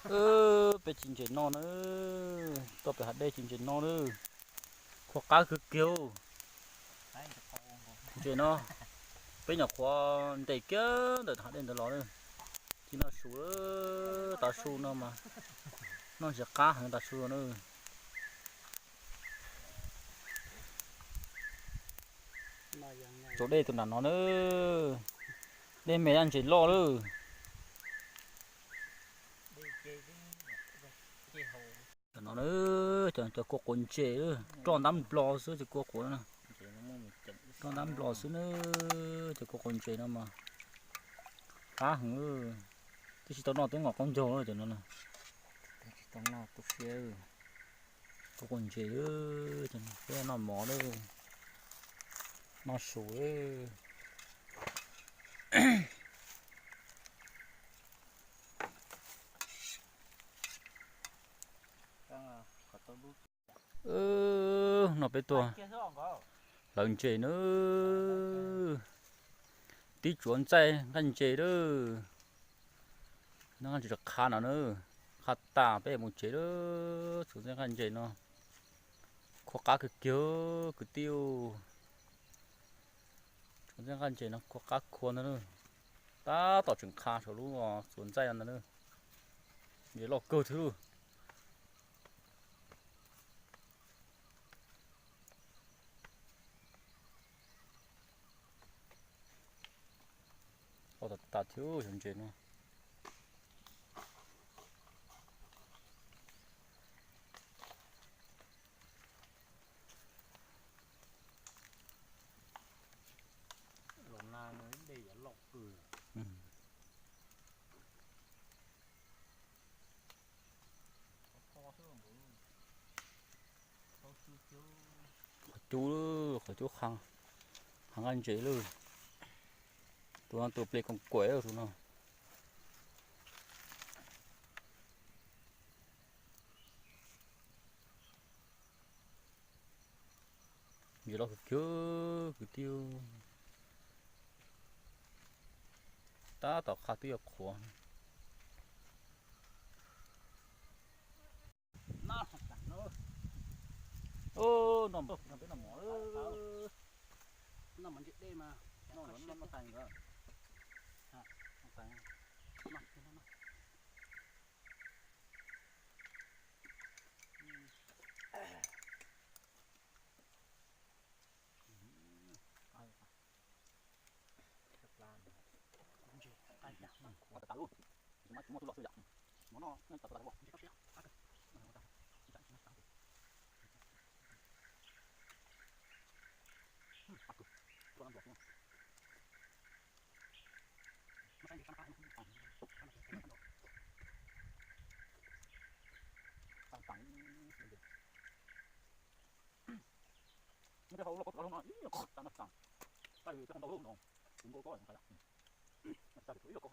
Peb ci ntses no na, tuaj pem hav dej ci ntses no na, qhuav qab kawg kiag. Ntses no, peb nyuam qhuav ntes kiag ntawm hav dej ntawd los na. Ci noj su, tav su no mas noj ntses qab heev tav su no na. Tsaus dej tus nram no na, dej me ntses loj lawm. Tam no na, cov kua quav ntses, roj ntab nplo xwb cov kua quav no. Roj ntab nplo xwb na, cov kua quav ntses no mas qab heev, twb tsis tau noj twb ngom qaub ncaug cov no. Tsis tau noj tu siab. Kua quav ntses, peb noj mov lawm, noj su. No peb tuaj hlawv ntses na, tib tsuav ntxaij nqaij ntses lawm. Nqaij ntses qha no na, qha tas peb mus tsev lawm. Tsuav ntxaij nqaij ntses no, qhuav qab kawg kiag kwv tij. Tsuav ntxaij nqaij ntses no qhuav qab khuav ntag na. Tab tom tseem qha saum lub tsuav ntxaij no ntag na. Ntses loj kawg thiab lauj. Loj tas tas thiab cov ntses no. Los nag no dej yuav loj kawg. Qhov cub, qhov cub qha nqaij ntses lawm. Tus no tus plis koos kuam tus no. Ntses loj kawg kiag kwv tij. Tab tom qha twb yuav qhuav. Noj mov, noj mov ntses dej mas noj tais. Ib yog ko, ib yog ko.